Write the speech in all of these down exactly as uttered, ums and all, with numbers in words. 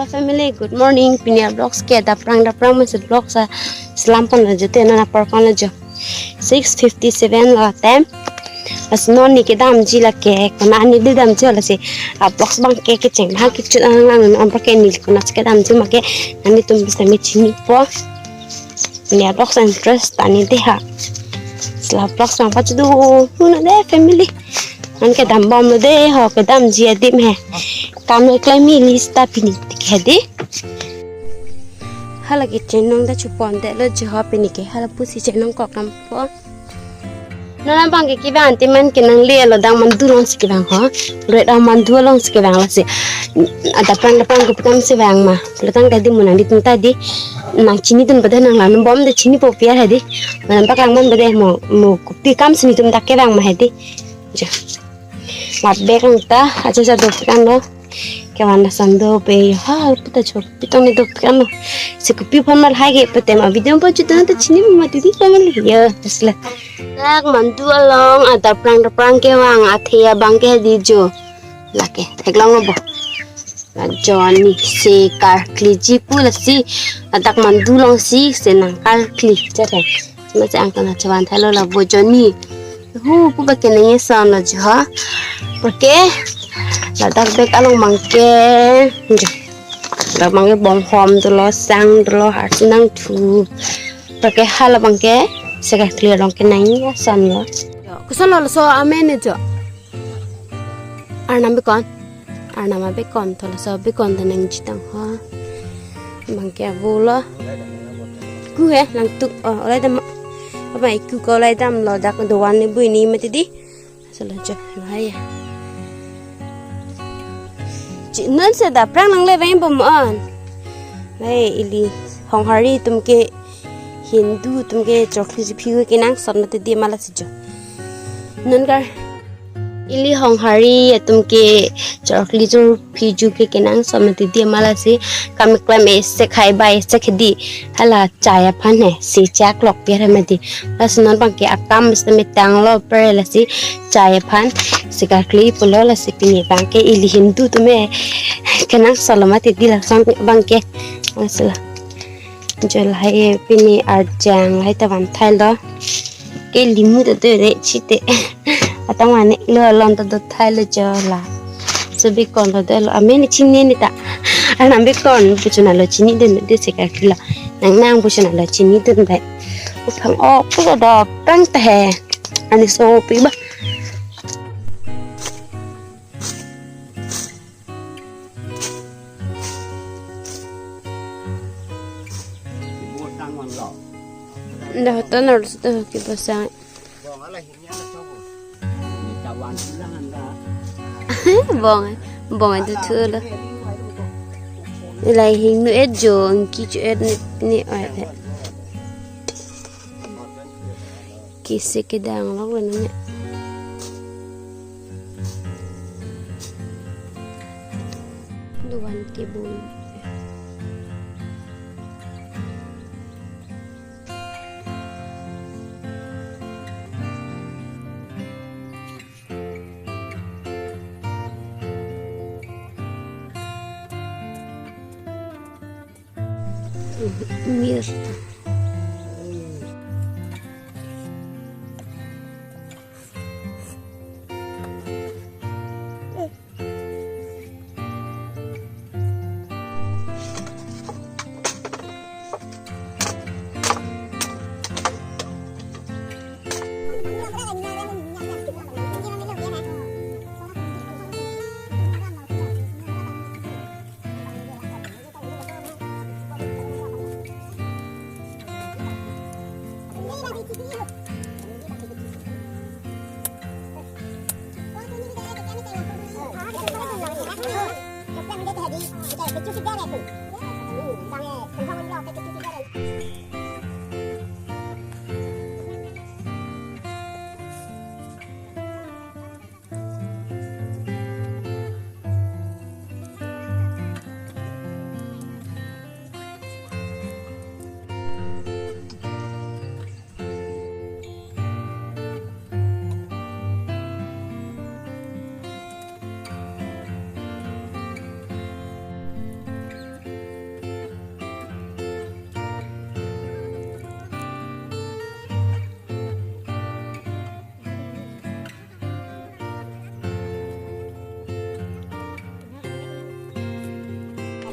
Family, good morning. Pini a-vlogs ke daprang daprang masi vlogs a selam pon lo jo te, non apor pon lo jo. Six fifty-seven lo time. Lasi non ne kedamji lake, konat ne damji lasi a-vlogs abang ke kecheng bang kechut ang lang non, anparke ne konat si kedamji ma ke nanglitum bisa me chinipo. Pini a-vlogs interest ta ne de ha. Lasi la vlogs abang pachini do, no de family. Non kedam bom lo de ho, kedamji adim he. Kam le klem ili seta pini tik he de. Hala ke chenong ta chupon de lo jo ho pini ke, hala pusi chenong ko kam po. Non abang ke kevang ante man ke nangle lo, dak mandu along si kevang ho. Red a mandu along si kevang lasi. Ada prang ada prang ke kam si vang ma. Lo tang tadi mo nanglitum ta di. Nang chinidun pada nang la non bom de chinipo pi ar he di. Manam paklang man pada mo, mo kopi kam si netum dak kevang ma he di. Jo. Mat bek ang ta, aja aja dok kan lo. Kevan ason do be, ha, puta chok, pitong ne dok kan lo. Si kopi aphan ma lahai ke, pute ma video pa chutu ta chini ma titi kan lo. Ya, terus la. Dak mandu along, ada prang ada prang kevang, athe abang ke di jo. Lake, theklong lo bo. La jo ne, si karkliji pu lasi, ladak mandu along si, si nang karkli, jare. Masi angtan achavan thailo la bo jo ne. Hu, pu ba ke nang eson lo jo ha. Anparke, ladak bek along abang ke, jo. Ladak abang ke bonghom dolo, sang dolo, harsi nangthu. Anparke hala abang ke, si karkli along ke nang eson lo. Koson lo laso amen ne jo. Arnam bekon. Arnam abekon, tho laso abekon ta nangji tang ho. Abang ke avo lo. Ku he, nangtuk, oh, olai dam. Apa iku ko olai dam lo dak dovan ne bui ni mati di. Solo jo, lahai ya. Chi non si daprang nangle vang bom on. Lahai ili Honghari atum ke Hindu atum ke chokri phi kenangsot mati di ma lasi jo. Non kar ili Honghari atum ke chokri chophi ju ke kenangsot mati di ma lasi kam klem esek hai bai esek di hala chai aphan he si chak lok pi ar mati. Lasi non abang ke akam seta me tang lo per lasi chai aphan si karkli pulo lasi pini abang ke ili Hindu atum he kenangsot lo mati di lason abang ke. Lasi la. Jo lahai pini arjang lahai ta van thailo. Ke limu ta do re chite. Atang mane lo alon ta do thailo jo la. Si bekon ta do lo amen chini ne ta. Arnam bekon pu chuna lo chinidun de si karkli lo. Nang nang pu chuna lo chinidun de. Uphang ok pu lo do tang ta he. Ani so pi ba. Dah hoton harus tuh kipasan. Bong, bong itu tuh lah. Nilai hingno et jo, angki jo et ni, ni et. Kisi kedang lo wena ne. Dovan kebun. Mir.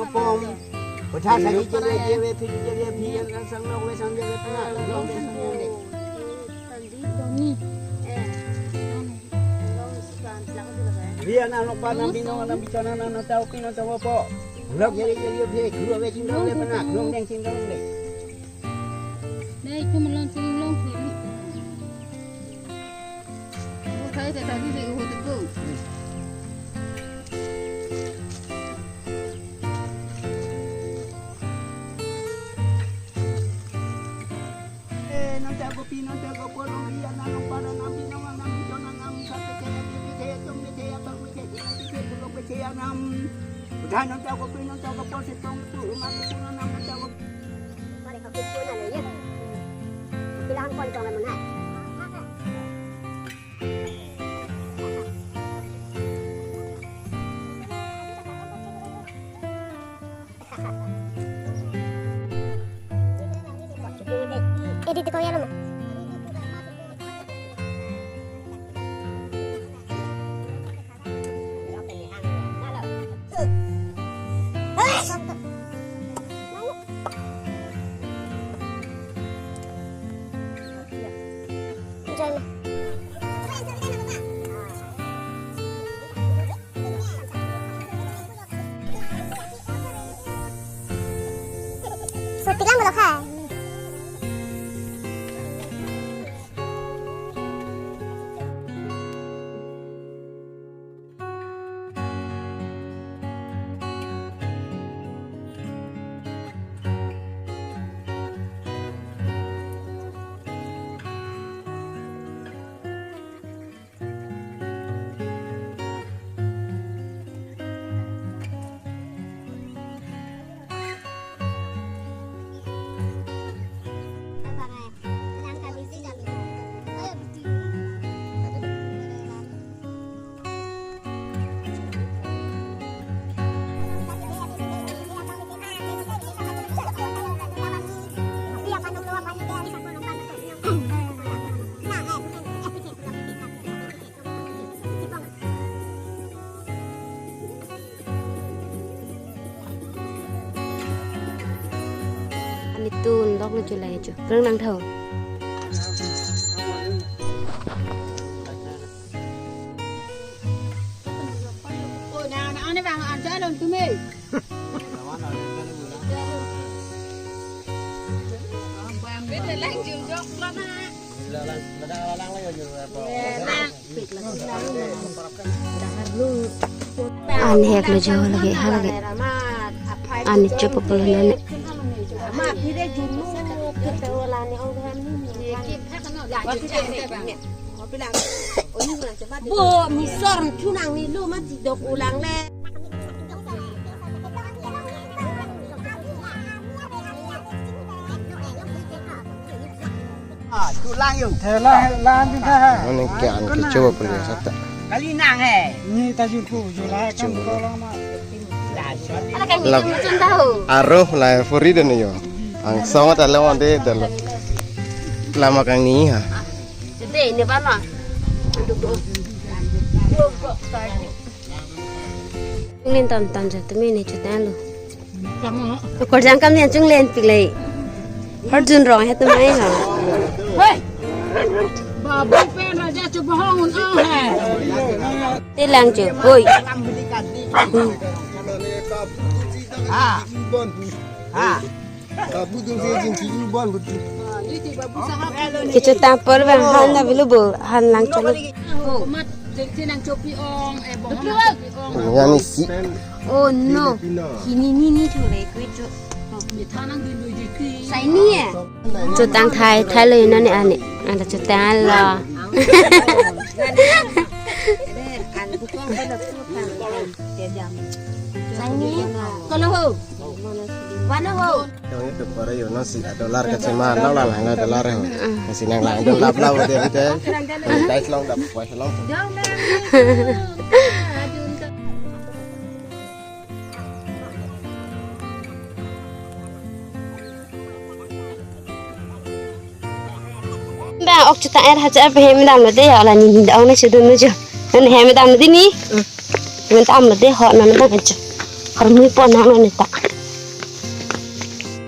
nangpom. Kotha sagi jele jele phi jele phi yang sang nok we sang jele pina long de sang jele. Ria na nok pa nang binong nang bichona nang nang tau pino tau po. Lok jele jele phi guru we ching dong le pina long deng ching dong le. Nei, itu melon sing long sini. Bukai tadi di uhut itu. Eh, nang ta gopi, nang ta gopo, long iya, nang long para, nang binong, nang bichona, nang sate kaya, kaya, kaya, tong kaya, bang kaya, kaya, kaya, kaya, kaya, nang. Udah nang ta gopi, nang ta gopo, setong itu, rumah itu, nang, nang ta gopi. Pare ka kuku na le ye. Bilang pon tong lemon hai. Edit ko ya lo ma. Sotik lang belok ha. Anitun lok lo chulai cho. Prang nang thau. An hek lo jo lagi, ha lagi. An chop pulo nane. Bo, mi sor thu nang ni lo ma ti dok ulang le. Ah, thu lang yo. Thela lang din tha. Mane kya an ke choba pule sata. Kali nang he. Ni ta jun ku, jun la kam ko lang ma. Aro la fori den yo. Angsong ta lawan de dal. Lama kangni ha. Jete ini ba ma. Len tam tam ja tumi ne chutan lo. Korjang kam ni anchung len pilai. Har jun rong he tumai ha. Hei. Babu pen raja chu bohong un ah he. Te lang chu. Oi. Ha. Ha. Kecho tampol bang han na bilu bo han lang chalo. Mat jengsi nang chopi ong, eh, bohong nang chopi ong. Yan isi. Oh no. Hini ni ni chule kwe cho. Sai ni eh. Chotang thai thai lo ina ne ane. Anda chotang lo. Sai ni. Kono ho. Wano ho. Yang itu para yo nasi dollar ke cuma nang lang lang dollar ho. Nasi nang lang dollar lah udah kita. Guys long dap, guys long. Bang ok chuta er hacha pe hem dam lo de ya la ni ni dong na chudun nu jo. Nan hem dam lo de ni. Men tam lo de ho nan bang jo. Har mui pon nang lo ni ta.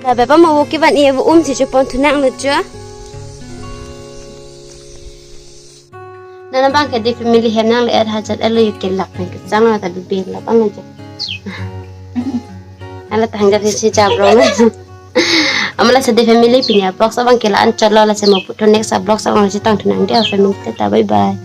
Da beba mo wo ki ban i wo um si chu pon thu nang lo jo. Nana bang ke di family hem nang le er hajat elo yu ke lak nang ke chang la ta bi bi la bang je. Ala ta hangga si chap rong. Amala sa di family pini a vlog sa bang ke la an chalo la se mo put to next a vlog sa bang si tang thunang dia family te ta bye bye.